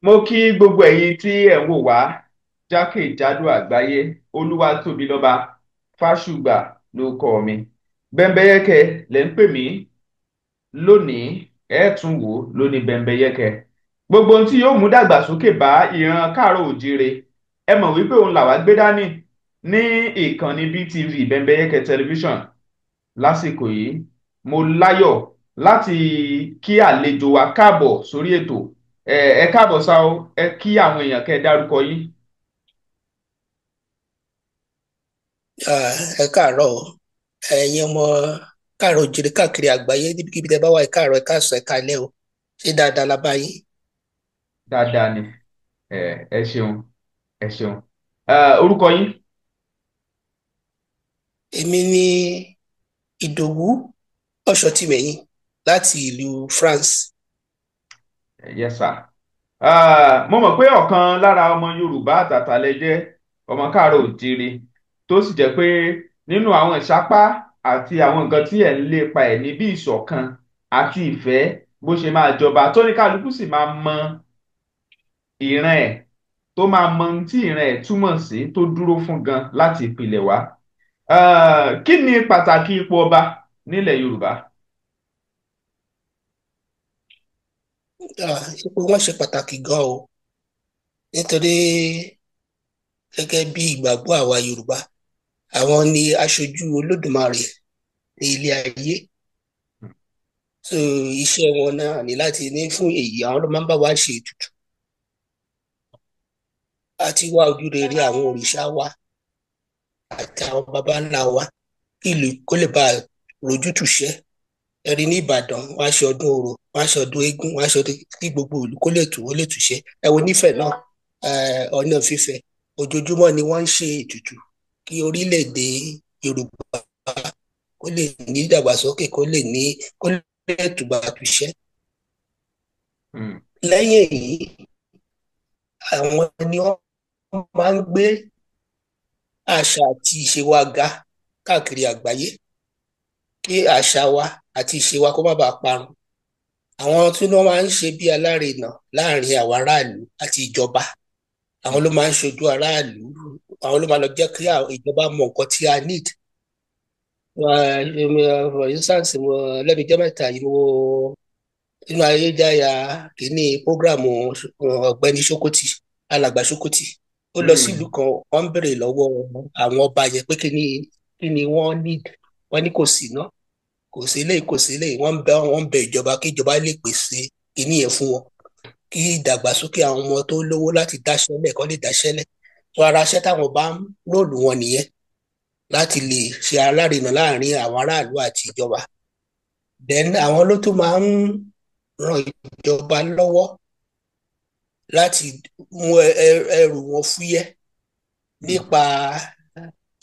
Mo kí gbogbo ẹ̀yin tí ẹ̀ ń wò wá jákèjádò àgbáyé. Olúwatóbilọ́ba Fásùgbà ló kọ mi. Bẹ́ńbẹ́yẹ́kẹ́ lẹ́ ń pè mí lónìí, ẹ̀ tún wò lónìí Bẹ́ńbẹ́yẹ́kẹ́. Gbogbo ohun tí yóò mú dàgbàsókè bá ìran káàárọ̀ òjíire, ẹ mọ̀ wípé òun làwa gbé dání ní ìkànnì BTV Bẹ́ńbẹ́yẹ́kẹ́ tẹlifíṣàn. Lásìkò yìí, mo láyọ̀ láti kí àlejò wa káàbọ̀ sórí ètò. Ẹ káàbọ̀ sá o, ẹ kí àwọn èèyàn kẹ́ ẹ dárúkọ yín. Ẹ káàárọ̀ o, ẹ̀yin ọmọ káàárọ̀ òjìrì káàkiri àgbáyé níbikíbi tẹ́ bá wà, ẹ káàárọ̀, ẹ káàsán, ẹ káalẹ́ o. Ṣé dáadáa la bá yín? Dáadáa ni, ẹ ṣeun, ẹ ṣeun. Orúkọ yín? Èmi ni Ìdòwú Ọ̀ṣọ́tìmẹ̀yìn láti ìlú France. Yes sir. Mo mọ̀ pé ọ̀kan lára ọmọ Yorùbá àtàtà lẹ jẹ́, ọmọ káàárọ̀ òjíire, tó sì jẹ́ pé nínú àwọn ìsapá àti àwọn nǹkan tí ẹ̀ ń lépa ẹ̀ ní bí ìṣọ̀kan àti ìfẹ́ bó ṣe máa jọba, tó ní kálukú sì máa mọ ìran ẹ̀, tó máa mọ ohun tí ìran ẹ̀ túmọ̀ sí, tó dúró fún gan láti ìpìlẹ̀ wá. Kí ni pàtàkì ipò ọba nílẹ̀ Yorùbá? Ipò wọn ṣe pàtàkì gan o, nítorí gẹ́gẹ́ bí ìgbàgbọ́ àwa Yorùbá, àwọn ni aṣojú Olódùmarè ní ilé ayé. So iṣẹ́ wọn náà ní láti ní fún èyí, àwọn ló máa ń bá wa ṣe ètùtù àti wá ojúrere àwọn òrìṣà wa àti àwọn baba ńlá wa kí ìlú kó lè bá rojútùṣẹ́. Ẹ̀rí ní Ìbàdàn, wọ́n á ṣe ọdún Orò, wọ́n á ṣe ọdún eégún, wọ́n á ṣe ọdún kí gbogbo ìlú kó lè tù ó lè túṣẹ́. Ẹ wo nífẹ̀ẹ́ náà, Ọọ̀ni of Ifẹ̀, ojoojúmọ́ ni wọ́n ń ṣe ètùtù kí orílẹ̀-èdè Yorùbá kó lè ní ìdàgbàsókè, kó lè ní kó lè tùbà túṣẹ́. Lẹ́yìn èyí, àwọn ni wọ́n máa ń gbé àṣà àti ìṣe wa ga káàkiri àgbáyé, kí àṣà wa àti ìṣe wa kó má bàa parun. Àwọn tí wọ́n máa ń ṣe bí alárinà láàrin àwọn aráàlú àti ìjọba, àwọn ló máa ń ṣojú aráàlú, àwọn ló máa lọ jẹ́ kí ìjọba mọ nǹkan tí a need. For instance, lẹ́nu ijọ́ mẹ́ta yìí, mo nínú ayélujára kìíní prógrámù ọ̀gbẹ́ni Ṣókótì, alàgbà Ṣókótì, ó lọ sílùú kan, wọ́n ń béèrè lọ́wọ́ àwọn ọba yẹn pé kí ni wọ́n need. Wọ́n ní kò sí ná, kò sí eléyìí, kò sí eléyìí. Wọ́n ń bẹ ìjọba kí ìjọba lè pèsè kìíní yẹn fún wọn, kí ìdàgbàsókè àwọn ọmọ tó lówó láti dáṣẹ́lẹ̀ kó lè dáṣẹ́lẹ̀. Tó ara iṣẹ́ táwọn bá ń róòlù wọn nìyẹn, láti lè ṣe alárinà láàrin àwọn aráàlú àti ìjọba. Then àwọn ló tún máa ń ran ìjọba lọ́wọ́ láti mú ẹrù wọn fúyẹ́ nípa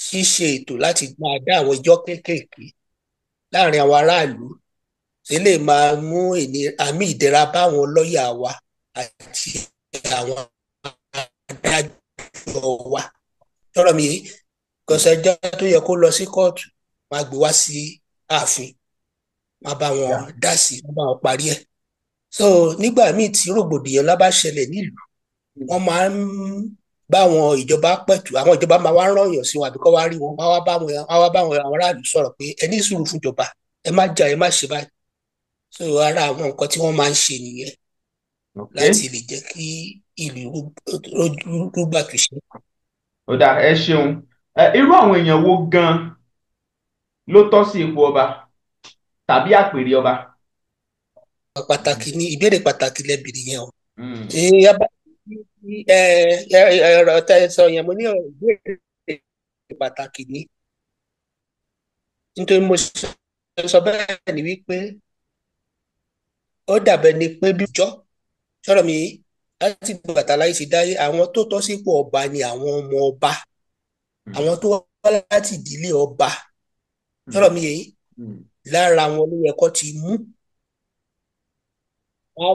ṣíṣe ètò láti máa dá àwọn ìjọ kéékèèké láàrin àwọn aráàlú, tí lè máa mú àmì ìdẹ̀ra bá àwọn lọ́ọ̀yà wa àti àwọn adájọ́ wa. Tọ́rọ̀ mi yìí, kọsẹjọ́ tó yẹ kó lọ sí kóòtù, máa gbé wá sí ààfin, máa bá wọn dá sí, máa bá wọn parí ẹ̀. So nígbà míì tí rògbòdìyàn ńlá bá ṣẹlẹ̀ nílùú, wọ́n máa ń bá àwọn ìjọba pẹ̀tù, àwọn ìjọba máa wá rọ̀yàn sí wọn àbí kọ́ wá rí wọn, wọ́n wá bá àwọn aráàlú sọ̀rọ̀ pé ẹ ní sùúrù fún ìjọba, ẹ má jà, ẹ má ṣe báyìí. So ara àwọn nǹkan tí wọ́n máa ń ṣe nìyẹn láti lè jẹ́ kí ìlú rúgbà tùṣe. Ó dáa, ẹ ṣeun. Irú àwọn èèyàn wo gan ló tọ́ sí ipò ọba tàbí àpèrè ọba? Pàtàkì ni ìbéèrè pàtàkì lẹ́bìrì yẹn o. Ọ̀rọ̀ tẹ́ sọ yẹn, mo ní ìbéèrè pàtàkì ni, nítorí mo sọ bẹ́ẹ̀ ni wípé ó dàbẹ̀ ni pé bí ọjọ́ sọ̀rọ̀ mi láti bàtà láì ṣe dáyé, àwọn tó tọ́ sípò ọba ni àwọn ọmọ ọba, àwọn tó wá láti ìdílé ọba. Sọ̀rọ̀ mi yìí, lára wọn ló yẹ kó ti mú. Wọ́n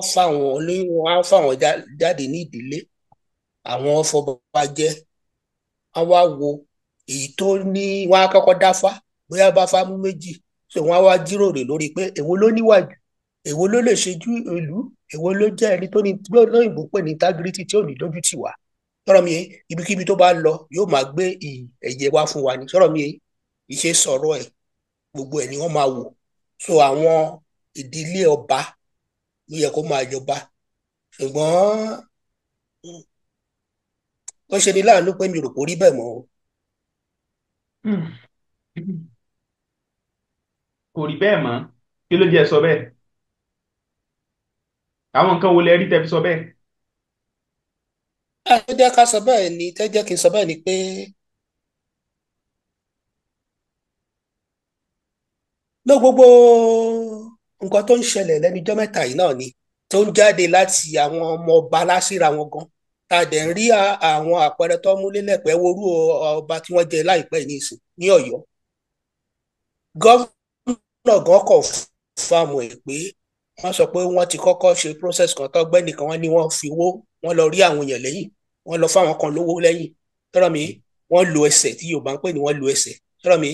á fà wọ́n jáde ní ìdílé àwọn fọbajẹ, wọ́n wá wo èyí tó ní, wọ́n á kọ́kọ́ dáfá, bóyá bá fá mú méjì, so wọ́n á wá jíròrò lórí pé èwo ló níwájú. Èwo ló lè ṣe ju ìlú? Èwo ló jẹ́ ẹni tó ní lóyìnbó pè ní integrity tí ò ní dójú tì wá? Sọ̀rọ̀ mi, ibikíbi tó bá lọ yóò máa gbé ẹ̀yẹ wá fún wa ni. Sọ̀rọ̀ mi, ìṣe sọ̀rọ̀ ẹ̀, gbogbo ẹ̀ ni wọ́n máa wò. So àwọn ìdílé ọba ló yẹ kó máa jọba. Ṣùgbọ́n ó ṣe ni láàánú pé mi rò kó rí bẹ́ẹ̀ mọ́ o. Kò rí bẹ́ẹ̀ mọ́. Kí ló jẹ́ sọ bẹ́ẹ̀? Àwọn nǹkan wo lẹ rí tẹ́ fi sọ bẹ́ẹ̀? Tó jẹ́ ká sọ bẹ́ẹ̀ ni, tẹ́ jẹ́ kí n sọ bẹ́ẹ̀ ni pé ló gbogbo nǹkan tó ń ṣẹlẹ̀ lẹ́nu ijọ́ mẹ́ta yìí náà ni tó ń jáde láti àwọn ọmọ ọba lásìra wọn gan. Ta dẹ̀ ń rí àwọn àpẹẹrẹ tó mú lélẹ̀ pé worú ọba tí wọ́n jẹ láìpẹ́ yìí nísìn ní Ọ̀yọ́. Gọ́vnà gan kọ̀ fáàmù ẹ̀ pé wọ́n sọ pé wọ́n ti kọ́kọ́ ṣe process kan tó gbẹ́ nìkan, wọ́n ní wọ́n fi owó, wọ́n lọ rí àwọn èèyàn lẹ́yìn, wọ́n lọ fáwọn kan lówó lẹ́yìn. Tọ́rọ̀ mi, wọ́n lo ẹsẹ̀ tí Yorùbá ń pè ní wọ́n lo ẹsẹ̀. Tọ́rọ̀ mi,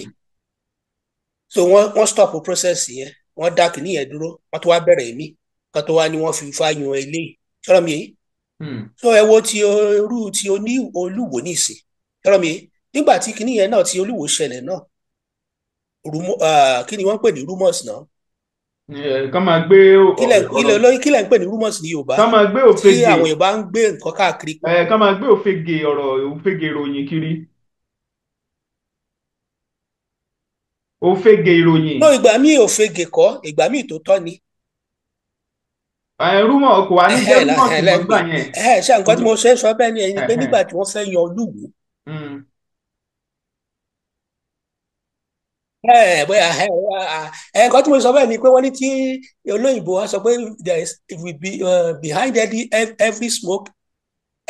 so wọ́n stop process yẹn, wọ́n dá kìíní yẹn dúró, wọ́n tó wá bẹ̀rẹ̀ èmi kan tó wá ní wọ́n fi ifá yan eléyìí. Tọ́rọ̀ mi, so ẹ wo ti irú ti oní Olúwo nísìn. Tọ́rọ̀ mi, nígbà tí kìíní yẹn náà ti Olúwo ṣẹlẹ̀ náà, kí ni wọ́n ń pè ní rumors náà? Kán máa gbé ọ̀rọ̀, kí lẹ̀ ń pè ní rumors ní Yorùbá? Kán máa gbé òfegè tí àwọn Yorùbá ń gbé nǹkan káàkiri. Kán máa gbé òfegè ọ̀rọ̀, òfegè ìròyìn kiri. Òfegè ìròyìn. No, ìgbà míì òfegè kọ́, ìgbà míì tó tọ́ ni. Rúmọ̀ kò wá ní jẹ́ rúmọ̀ tí wọ́n gbà yẹn. Ṣé nǹkan tí mo ṣe sọ bẹ́ẹ̀ ni ẹni pé nígbà tí wọ́n fẹ́ yan Olúwo. Nǹkan tí mo sọ bẹ́ẹ̀ ni pé wọ́n ní tí olóyìnbó wá sọ pé there is will be behind every smoke,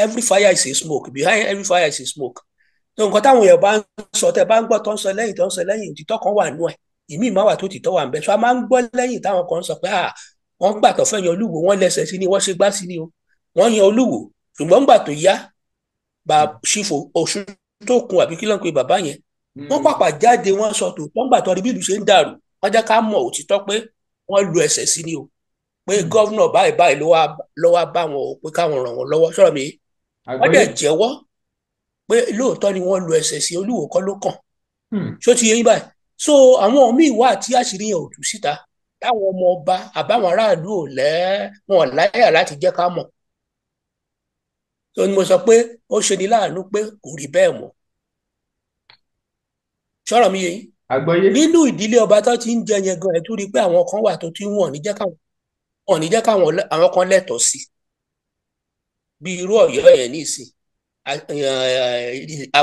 every fire is a smoke, behind every fire is a smoke. So nǹkan táwọn èèyàn bá ń sọ, tẹ́ bá ń gbọ́ tó ń sọ lẹ́yìn tó ń sọ lẹ́yìn, òtítọ́ kan wà nú ẹ̀, ìmíì máa wà tó tìtọ́ wà ń bẹ. So a máa ń gbọ́ lẹ́yìn táwọn kan sọ pé wọ́n gbà tó fẹ́ yan Olúwo, wọ́n lẹ́sẹ̀ sí ni, wọ́n ṣe gbá sí ni o, wọ́n yan Olúwo. Ṣùgbọ́n gbà tó yá, bá ṣìfò oṣù tó kun àbí kí ló ń pe bàbá yẹn, wọ́n pàpà jáde, wọ́n sọ tòótọ́. Ńgbà tó rí bí ìlú ṣe ń dàrú, wọ́n jẹ́ ká mọ̀ òtítọ́ pé wọ́n lu ẹsẹ̀ sí ni o, pé gọ́vnà báyìí báyìí ló wá bá wọn o, pé káwọn ràn wọ́n lọ́wọ́. Sọ̀rọ̀ mi, wọ́n dẹ̀ jẹ́wọ́ pé lóòótọ́ ni wọ́n lu ẹsẹ̀ sí Olúwo kọ́ ló kàn. Ṣó ti yé yín báyìí? So àwọn míì wà tí àṣírí yẹn ò tú síta, táwọn ọmọ ọba àbáwọn aráàlú ò lẹ́ wọn láyà láti jẹ́ ká mọ̀. So ni mo sọ pé ó ṣe ni láàánú pé kò rí bẹ́ẹ̀ mọ́. Sọ̀rọ̀ mi yé yín? Àgbọ́yé. Nínú ìdílé ọba tó ti ń jẹ yẹn gan, ẹ̀ tún rí i pé àwọn kan wà tó ti ń wọ̀n ní jẹ́ káwọn àwọn kan lẹ́tọ̀ọ́ sí. Bí irú Ọ̀yọ́ yẹn nísìn,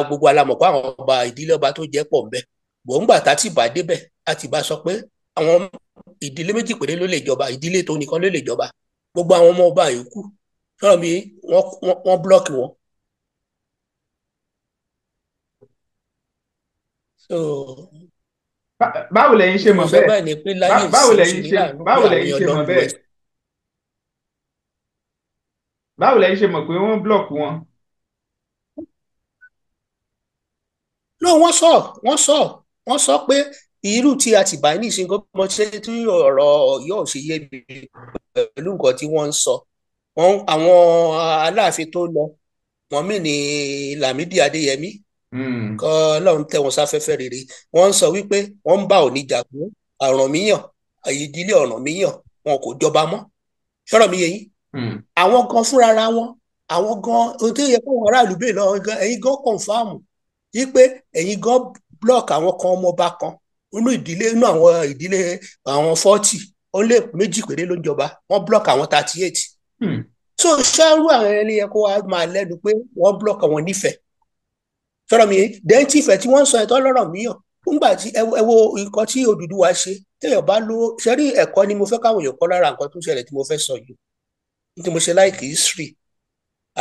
gbogbo alamọ̀ pé àwọn ọba ìdílé ọba tó jẹ́ pọ̀ ńbẹ. Gbòǹgbà tá ti bá débẹ̀, a ti bá sọ pé àwọn ìdílé méjì péré ló lè jọba, ìdílé tó nìkan ló lè jọba. Gbogbo àwọn ọmọ ọba yòókù, sọ̀rọ̀ mi, wọ́n blọ́ọ̀kì wọn. Báwo lẹ̀yin ṣe mọ̀ bẹ́ẹ̀? Báwo lẹ̀yin ṣe báwo lẹ̀yin ṣe mọ̀ bẹ́ẹ̀? Báwo lẹ̀yin ṣe mọ̀ pé wọ́n blọ́ọ̀kì wọn? No, wọ́n sọ pé irú tí a ti bá ní ìsìn gbọ́mọ ṣe tí ọ̀rọ̀ yóò ṣe yé mi pẹ̀lú nǹkan tí wọ́n ń sọ. Àwọn Aláàfin tó lọ, wọ́n mí ní Lámídì Adéyẹmí, kọ́ Ọlọ́run tẹ́ wọn sáfẹ́fẹ́ rere. Wọ́n ń sọ wípé wọ́n ń bá Ọọ̀ni jà fún Ọ̀rànmíyàn, ìdílé Ọ̀rànmíyàn wọn kò jọba mọ́. Sọ̀rọ̀ mi yé yín? Àwọn gan fúnra ra wọn, àwọn gan ohun tó yẹ káwọn aráàlú bèè lọ́wọ́ gan, ẹ̀yin gan kọ̀ǹfàmù wípé ẹ̀yin gan block àwọn kan ọmọọba kan inú ìdílé, inú àwọn ìdílé àwọn 40, ó lé méjì péré ló ń jọba, wọ́n block àwọn 38. So ṣáárú àwọn ẹni yẹn kó wá máa lẹ́nu pé wọ́n block àwọn nífẹ̀ẹ́. Sọ̀rọ̀ mi, dẹ́ntì ìfẹ́ tí wọ́n ń sọ ẹ̀tọ́ lọ́rọ̀ míyàn nígbà tí ẹ wo nǹkan tí Odùduwà ṣe, téèyàn bá lówó ṣe rí ẹ̀kọ́ ni mo fẹ́ káwọn èèyàn kọ́ lára nǹkan tó ṣẹlẹ̀ tí mo fẹ́ sọ yìí. Tí mo ṣe láìkì history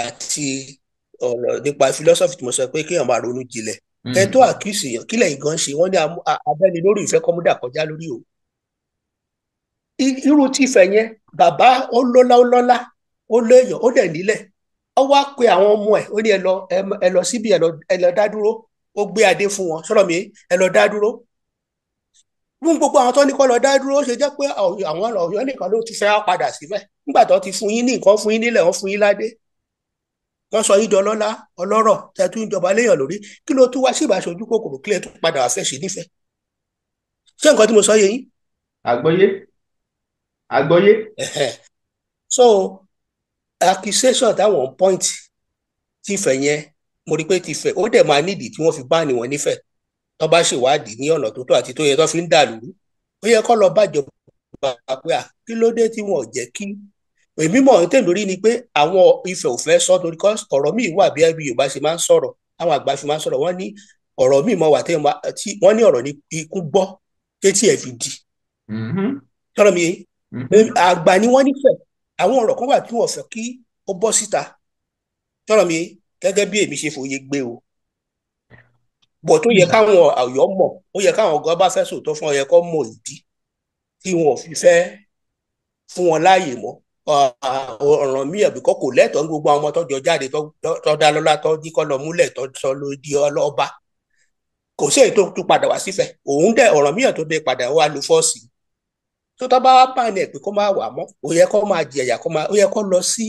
àti ọ̀rọ̀ nípa philosophy tí mo sọ pé kéèyàn máa ronú jinlẹ̀. Kẹ tó àkíyèsí èèyàn kílẹ̀ yìí gan ṣe, wọ́n ní abẹ́ni lórí ìfẹ́ kọ́múdà kọjá lórí o. Irú tí ìfẹ́ yẹn, bàbá ó lọ́lá, ó lọ́lá, ó léèyàn, ó dẹ̀ nílẹ̀. Ó wá pe àwọn ọmọ ẹ̀, ó ní ẹ lọ síbi, ẹ lọ dá dúró. Ó gbé adé fún wọn. Sọ̀rọ̀ mi, ẹ lọ dá dúró. Fún gbogbo àwọn tó ní kọ́ lọ dá dúró, ó ṣe jẹ́ pé àwọn Ọ̀yọ́ nìkan ló ti fẹ́ wá padà síbẹ̀. Nígbà tó ti fún yín ní nǹkan, fún yín nílẹ̀, wọ́n fún yín ládé, wọ́n sọ yín dọlọ́lá ọlọ́rọ̀, tẹ́ tún jọba léèyàn lórí, kí ló tún wá sí ìbáṣojú kòkòrò? Kílẹ̀ tún padà wá fẹ́ ṣe nífẹ̀ẹ́? Ṣé nǹkan tí mo sọ yé yín? Àgbọ́yé, àgbọ́yé. So accusation táwọn point tìfẹ̀ yẹn, mo rí pé tìfẹ̀ ó dẹ̀ máa nídìí tí wọ́n fi bá ní wọn nífẹ̀ẹ́. Tó bá ṣèwádìí ní ọ̀nà tó tọ́ àti tó yẹ tó fi ń dà lóru, ó yẹ kó lọ bájọba pé à, kí ló dé tí wọn ò jẹ́ kí èmi mọ̀? Ní tèmi rí ni pé àwọn Ifẹ̀ ò fẹ́ sọ, torí kọ́ ọ̀rọ̀ míì wà bí ẹbí Yorùbá ṣe máa ń sọ̀rọ̀, àwọn àgbà fi máa ń sọ̀rọ̀, wọ́n ní ọ̀rọ̀ míì mọ̀ wà tí wọ́n ní ọ̀rọ̀ ní ikú gbọ́ tẹ́tí ẹ̀ fi di. Tọ́rọ̀ mi, àgbà ni wọ́n nífẹ̀ẹ́, àwọn ọ̀rọ̀ kan wà tí wọ́n fẹ́ kí ó bọ́ síta. Tọ́rọ̀ mi, gẹ́gẹ́ bí èmi ṣe fòye gbé o bọ̀, tó yẹ káwọn Ọ̀yọ́ mọ̀, ó yẹ káwọn ọ̀gá bá fẹ́ sòótọ́ fún ọ, yẹ kó mọ̀ ìdí tí wọn ò fi fẹ́ fún wọn láàyè mọ́. Ọ̀ràn míì àbíkọ́ kò lẹ́tọ̀ọ́ ní gbogbo àwọn ọmọ tó jọ jáde tó dá lọ́lá, tó jí kọ́ lọ múlẹ̀, tó sọ ló di ọlọ́ba, kò sí èyí tó tún padà wá sífẹ̀. Òun dẹ̀ ọ̀ràn míì tó dé padà wá lu fọ́ọ̀sì tó tọ́ bá wá bá ní ẹ̀ pé kó má wà mọ́, ó yẹ kó máa jẹ̀yà, kó máa, ó yẹ kó lọ sí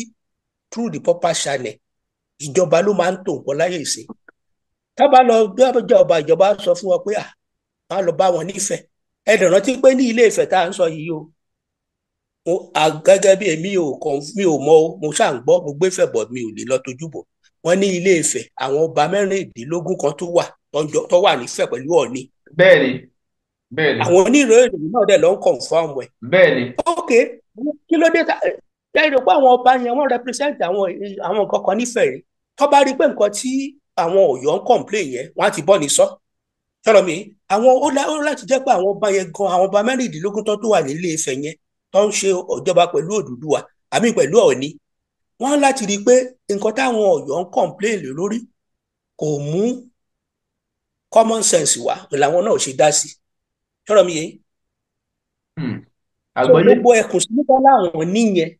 through the proper channel. Ìjọba ló máa ń tò nǹkan láyè ìsìn. Tá bá lọ bí ìjọba, ìjọba sọ fún wọn pé à máa lọ bá wọn nífẹ̀ẹ́. Ẹ dẹ̀ rántí pé ní Ilé Ifẹ̀ tá à ń sọ yìí o, gẹ́gẹ́ bí èmi ò kàn, mi ò mọ̀ o, mo ṣáà ń gbọ́, mo gbé fẹ̀ bọ̀, mi ò lè lọ tójú bọ̀. Wọ́n ní Ilé Ifẹ̀, àwọn ọba 16 kan tó wà tó wà nífẹ̀ẹ́ pẹ̀lú Ọọ̀ni. bẹ́ẹ̀ni bẹ́ẹ̀ni Àwọn onírò ìròyìn náà dẹ̀ lọ ń confirm ẹ̀. Ok, kí ló dé ẹ rò pé àwọn ọba yẹn wọ́n represent àwọn nǹkan kan nífẹ̀ẹ́ rí? Tó bá rí pé nǹkan tí àwọn Ọ̀yọ́ ń complain yẹn, wọ́n á ti bọ́ ní sọ sọ̀rọ̀ mi. Àwọn ó láti jẹ́ pé àwọn ọba yẹn gan, àwọn ọba 16 tó wà nílé Ifẹ̀ yẹn tó ń ṣe ìjọba pẹ̀lú Odùduwà àmì pẹ̀lú Ọọ̀ni, wọ́n láti rí i pé nǹkan táwọn Ọ̀yọ́ ń complain lé lórí kò mú common sense wá, làwọn náà ṣe dá sí. Sọ̀rọ̀ mi yẹn. Àgbọ́yé. Gbogbo ẹkùn sí nípa láwọn níyẹn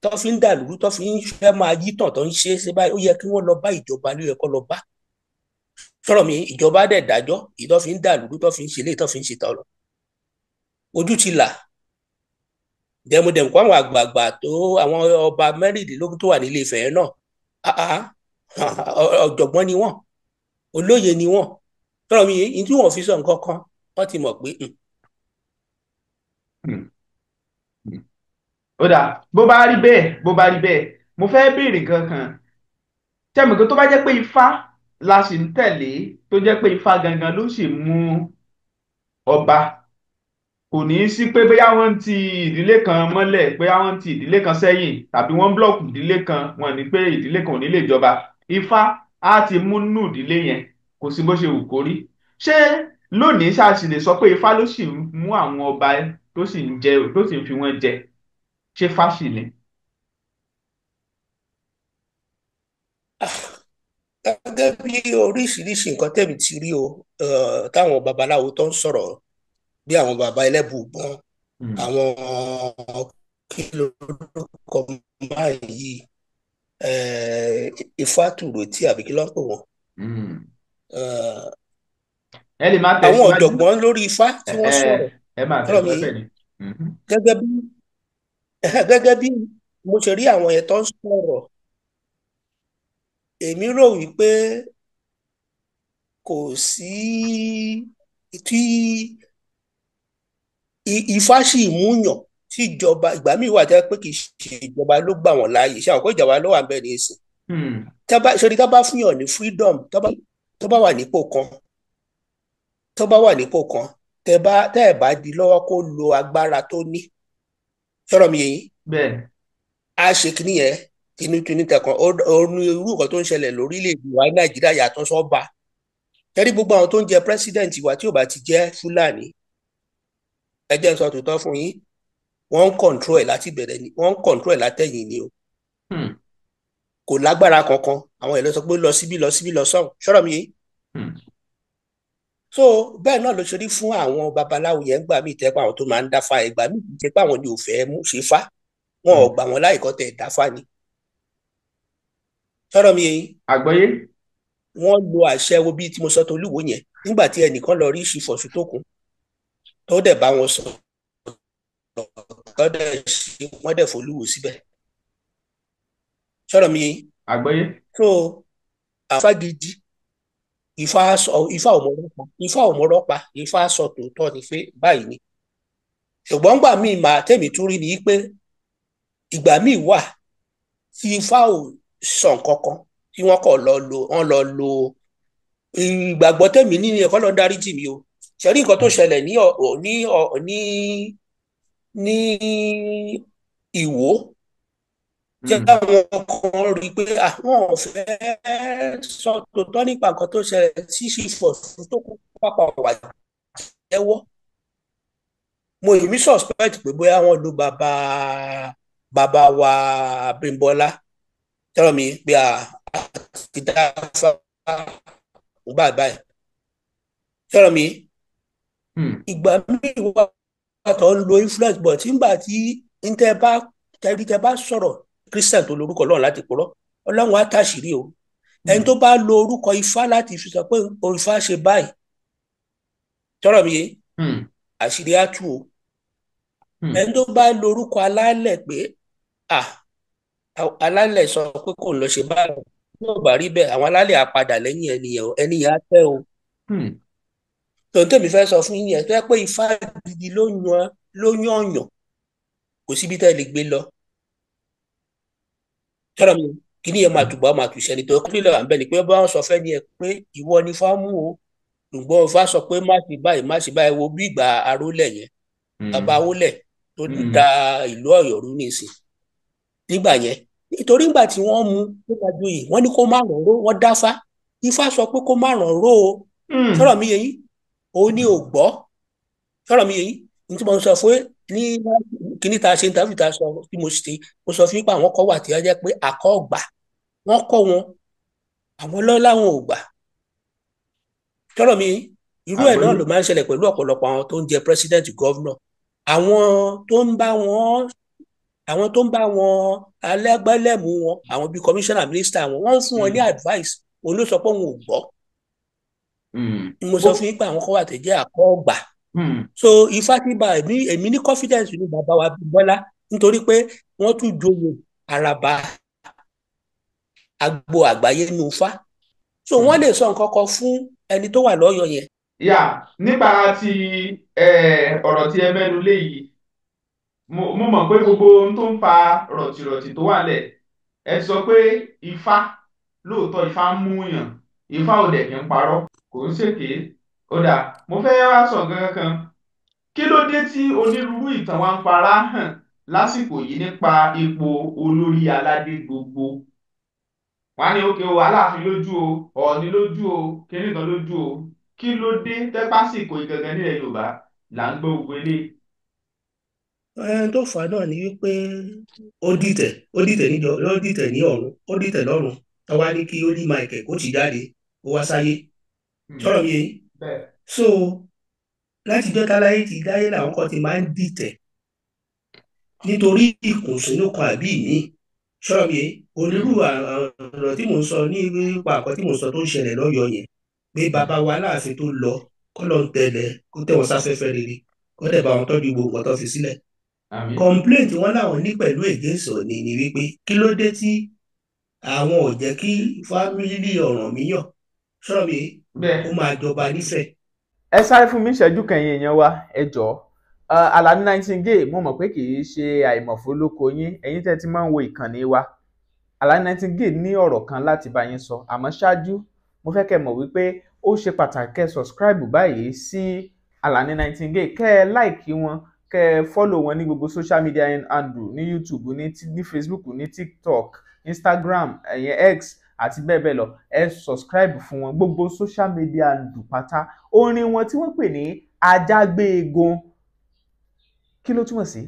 tó fi ń dàlúrú, tó fi ń fẹ́ máa yí tàn, tó ń ṣe é ṣe báyìí, ó yẹ kí wọ́n lọ bá ìjọba, ló yẹ kó lọ bá. Sọ̀rọ̀ mi, ìjọba dẹ̀ dájọ́ èyí tó fi ń dàlúrú, tó fi ń ṣe léyìí, tó fi ń ṣe tọ̀rọ̀. Ojú ti là dẹmudẹmu kó àwọn àgbààgbà tó àwọn ọba 16 tó wà nílé Ifẹ̀ yẹn náà, ọ̀jọ̀gbọ́n ni wọ́n, olóye ni wọ́n. Sọ̀rọ̀ mi yìí, tí wọ́n fi sọ nǹkan kan, wọ́n ti mọ̀ pé. Ó dà, bó bá rí bẹ́ẹ̀, bó bá rí bẹ́ẹ̀, mo fẹ́ béèrè nǹkan kan. Tẹ́mi kó tó bá jẹ́ pé Ifá la sì ń tẹ̀lé, tó jẹ́ pé Ifá gangan ló sì mú ọba, kò ní í sí pé bóyá wọ́n ń ti ìdílé kan mọ́lẹ̀, bóyá wọ́n ń ti ìdílé kan sẹ́yìn, tàbí wọ́n ń block ìdílé kan, wọ́n ní pé ìdílé kan ò ní lè jọba. Ifá á ti mú nù ìdílé yẹn, kò sí bó ṣe wù kó rí. Ṣé lónìí ṣáà sì lè sọ pé Ifá ló sì ń mú àwọn ọba tó sì ń jẹ, tó sì ń fi wọ́n jẹ? Ṣé fáṣì ni? Gẹ́gẹ́ bí oríṣiríṣi nǹkan tẹ̀mí ti rí o, táwọn babaláwo tó ń sọ̀rọ̀, bí àwọn baba ẹlẹ́bùbọn, àwọn kí lórúkọ máa yìí, Ifátùròtí àbí kí ló ń pè wọ́n? Ẹ lè máa Àwọn tẹ̀síwájú. ọ̀jọ̀gbọ́n lórí Ifá tí wọ́n sọ̀rọ̀. Ẹ máa Sọ̀rọ̀ mi tẹ̀síwájú, bẹ́ẹ̀ ni. Gẹ́gẹ́ bí mo ṣe rí àwọn yẹn tó ń sọ̀rọ̀, èmi rò wípé kò sí tí Ifá sì múyàn tí ìjọba. Ìgbà míì wà tẹ́ pé kì í ṣe ìjọba ló gbà wọ́n láàyè. Ṣé àwọn kó ìjọba ló wà ń bẹ̀ ní ìsìn? Tá ṣe tá bá fún yàn ní freedom, tó bá wà nípò kan, tó bá wà nípò kan, tẹ́ ẹ̀ bá di lọ́wọ́ kó lo agbára tó ní. Sọ̀rọ̀ mi yìí. Bẹ́ẹ̀. Á ṣe kíní yẹn tinútinú tẹ̀kan. Ó ní irú nǹkan tó ń ṣẹlẹ̀ lórílẹ̀‐èdè wa Nàìjíríà yàtọ̀ sọ́ba tẹ́rí. Gbogbo àwọn tó ń jẹ president wa, tí ò bá ti jẹ́ Fúlàní, ẹ jẹ́ n sọ tòótọ́ fún yín, wọ́n ń control ẹ̀ láti bẹ̀rẹ̀ ni, wọ́n ń control ẹ̀ látẹ̀yìn ni o. Kò lágbára kankan, àwọn èèyàn ló sọ pé lọ síbí, lọ síbí, lọ sọ́hùn. Sọ̀rọ̀ mi yìí. So bẹ́ẹ̀ náà ló ṣe rí fún àwọn babaláwo yẹn. Gbà mí tẹ́ pé àwọn tó máa ń dáfá, ìgbà mí kì í ṣe pé àwọn ni ò fẹ́ mú ṣe fá, wọn ò gbà wọn láì kọ́ tẹ̀ dáfá ni. Sọ̀rọ̀ mi yìí. Àgbọ́yé. Wọ́n lo àṣẹ wo bíi tí mo sọ tó olúwo yẹn nígbà tí ẹnìkan lọ rí ṣìfọ̀sù tó kún. Tó dẹ̀ bá wọn sọ̀rọ̀, tó dẹ̀ ṣe, wọ́n dẹ̀ f'Olúwo síbẹ̀. Sọ̀rọ̀ mi. Àgbọ́yé. So àfa gidi, Ifá sọ, Ifá ò mọ̀rọ̀ pa, Ifá ò mọ̀rọ̀ pa, Ifá sọ tòótọ́ ni pé báyìí ni. Ṣùgbọ́n gbà míì máa tẹ̀mí tún rí ni pé ìgbà míì wà tí Ifá ò sọ nǹkan kan tí wọ́n kọ̀ lọ lo, wọ́n lọ lo ìgbàgbọ́ tẹ̀mí ní ẹ̀kọ́ lọ dáríjì mi o. Ṣe rí nǹkan tó ṣẹlẹ̀ ní ní ní ní Ìwó, tí àwọn kan rí i pé àwọn ò fẹ́ sọ tòótọ́ nípa nǹkan tó ṣẹlẹ̀ tí Ṣífọ̀sù tó kú pápá wà jẹ́wọ́. Mo èmi suspect pé bóyá wọ́n lo bàbá bàbá wa Abímbọ́lá tẹ́lọ̀ mi pé a ti dá fá báyìí báyìí tẹ́lọ̀ mi. Ìgbà míì wà tó ń lo influence, but nígbà tí ń tẹ́ bá tẹ́rí tẹ́ bá sọ̀rọ̀ Christian tó lórúkọ Ọlọ́run láti purọ́, Ọlọ́run á tàṣírí o. Ẹni tó bá lo orúkọ Ifá láti fi sọ pé Ifá ṣe báyìí, tọ́rọ̀ mi yé, àṣírí á tú o. Ẹni tó bá lo orúkọ alálẹ̀ pé alálẹ̀ sọ pé kò ń lọ ṣe báyìí, yóò bá rí bẹ́ẹ̀, àwọn alálẹ̀ á padà lẹ́yìn ẹnìyẹn o, ẹnìyẹn á tẹ́ o. Tòun tèmi fẹ́ sọ fún yín yẹn tó yẹ pé Ifá gidi ló yan ló yàn yàn, kò síbi tẹ́ lè gbé lọ. Tọ́rọ̀ mi, kíní yẹn máa tùbọ̀ máa tùṣẹ́ ni tó kílẹ̀ wà ń bẹ̀ ni pé bá wọn sọ fẹ́ ni ẹ pé ìwọ ni Ifá mú o, ṣùgbọ́n Ifá sọ pé má ṣe báyìí, má ṣe báyìí. Wo bí ìgbà Arólẹ̀ yẹn, bàbá Awólẹ̀ tó da ìlú Ọ̀yọ́ rú nísìn nígbà yẹn, nítorí ìgbà tí wọ́n mú tó bá joyè, wọ́n ní kó má ràn ró, wọ́n dáfá, Ifá sọ pé kó má ràn ró o. Sọ̀rọ̀ mi yẹn, òun ni ò gbọ́. Sọ̀rọ̀ mi yẹn ní tí mo sọ fún ní kíní tá a ṣe interview tá a sọ tí mo ṣe, mo sọ fún pé àwọn kọ́ wà tí wọ́n jẹ́ pé àkọ́ gbà, wọ́n kọ́ wọn, àwọn lọ́lá wọn ò gbà. Sọ̀rọ̀ mi, irú ẹ̀ náà ló máa ń ṣẹlẹ̀ pẹ̀lú ọ̀pọ̀lọpọ̀ àwọn tó ń jẹ president, governor, àwọn tó ń bá wọn, àwọn tó ń bá wọn alẹ́gbẹ́lẹ́mú wọn, àwọn bíi commissioner, minister wọn, wọ́n ń fún wọn ní advice, òun ló sọ pé òun ò gbọ́. Mo sọ fún yín pé àwọn kan wà tó jẹ́ àkọ́gbà. So Ifá tí bá èmi, èmi ní confidence ní bàbá wa Bọ́lá, nítorí pé wọ́n tún joyè àràbà agbo àgbáyé nínú Ifá, so wọ́n lè sọ nǹkan kan fún ẹni tó wà lọ́yọ̀ yẹn. Yà nípa ti ọ̀rọ̀ tí ẹ mẹ́nu lé yìí, mo mọ̀ pé gbogbo ohun tó ń fa rọ̀tìrọ̀tì tó wà lẹ̀, ẹ sọ pé Ifá lóòótọ́, Ifá ń mú yàn, Ifá ò dẹ̀ kí ń parọ́, kò ń ṣèké. Ó dà, mo fẹ́ wá sọ nǹkan kan. Kí ló dé tí onírúurú ìtàn wa ń fara hàn lásìkò yìí nípa ipò olórí aládé gbogbo? Wọ́n á ní òkè o, Aláàfin lójú o, Ọ̀ọ̀ni lójú o, kinní kan lójú o. Kí ló dé tẹ́pásìkò ìgangan nílẹ̀ Yorùbá là ń gbọ́ gbogbo eléyìí? Ẹni tó fà á náà ni wípé ó dìtẹ̀, ó dìtẹ̀ níjọ, ó dìtẹ̀ ní ọ̀run, ó dìtẹ̀ lọ́run. Táwa ní kí ó ní Michael kó ti jáde, ó wá sáyé. Sọ̀rọ̀ mi yẹn. So láti jọ́ táláyé ti dáyé làwọn kan ti máa ń dìtẹ̀ nítorí ìkùnsínú kan àbí ìmíì. Sọ̀rọ̀ mi yẹn, onírú ọ̀rọ̀ tí mò ń sọ ní nípa àkọ́ tí mò ń sọ tó ń ṣẹlẹ̀ lọ́yọ̀ọ́ yẹn, pé bàbá wa Aláàfin tó lọ, kọ́ ló ń tẹ̀lẹ̀ kó tẹ̀ wọ́n sáfẹ́fẹ́ rere, kó dẹ̀ bá wọn tọ́jú gbogbo nǹkan tó fi sílẹ̀. Complaint wọn láwọn ní pẹ̀lú against Ọọ̀ni ni wípé kí ló dé tí àwọn ò jẹ́ kí family Ọ̀rànmíyàn, sọ̀rọ̀ mi, kó máa jọba nífẹ̀ẹ́. Ẹ sáré fún mi ìṣẹ́jú kẹyìn, èèyàn wa, ẹ jọ̀ọ́. Alani Nightingale, mo mọ̀ pé kì í ṣe àìmọ̀fólókò yín, ẹ̀yin tẹ́ ti máa ń wo ìkànnì wa. Alani Nightingale ní ọ̀rọ̀ kan láti bá yín sọ, àmọ́ ṣáájú mo fẹ́ kẹ́ mọ̀ wípé ó ṣe pàtàkì kẹ́ subscribe báyìí sí Alani Nightingale, kẹ́ ẹ like wọn, kẹ́ ẹ follow wọn ní gbogbo social media handle, ní YouTube, ní Facebook, ní TikTok, Instagram, ẹ̀yẹn X àti bẹ́ẹ̀ bẹ́ẹ̀ lọ. Ẹ subscribe fún wọn gbogbo social media handle pátá. Orin wọn tí wọ́n pè ní Ajágbéegun, kí ló túmọ̀ sí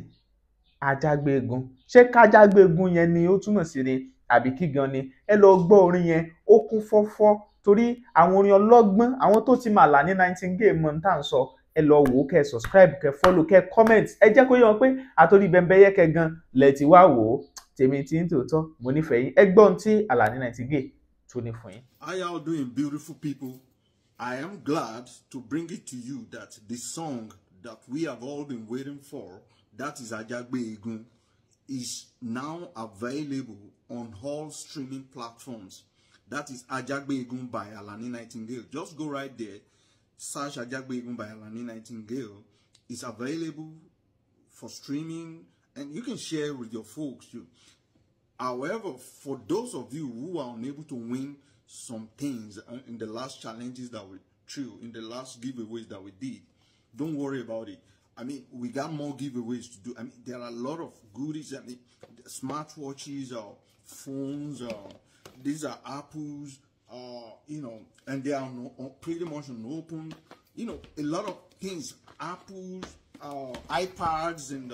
Ajágbéegun? Ṣé kájágbéegun yẹn ni ó túmọ̀ sí ni, àbí kí gan ni? Ẹ lọ gbọ́ orin yẹn, ó kún fọ́fọ́ torí àwọn orin ọlọ́gbọ́n, àwọn tó ti mà Alani Nightingale mọ̀ ní tá à ń sọ. Ẹ lọ wò ó, kẹ́ ẹ subscribe, kẹ́ ẹ follow, kẹ́ ẹ comment. Ẹ jẹ́ kó yé wọn pé àtòrí Bẹ́ńbẹ́yẹ́kẹ́ gan lẹ ti wá wò ó. Tèmi tí ń tòótọ́, mo nífẹ̀ẹ́ yín. Ẹ gbọ́ ohun tí Alani Nightingale tó ní fún yín. How y'all doing, beautiful people? I am glad to bring it to you that the song that we have all been waiting for, that is Ajagbe Egun, is now available on all streaming platforms. That is Ajagbe Egun by Alani Nightingale. Just go right there, search Ajagbe Egun by Alani Nightingale. It's available for streaming, and you can share with your folks too. However, for those of you who are unable to win some things in the last challenges that we threw, in the last giveaways that we did, don't worry about it. I mean, we got more giveaways to do. I mean, there are a lot of goodies. I mean, smartwatches or phones, or these are apples, you know, and they are pretty much unopened. You know, a lot of things, apples, iPads, and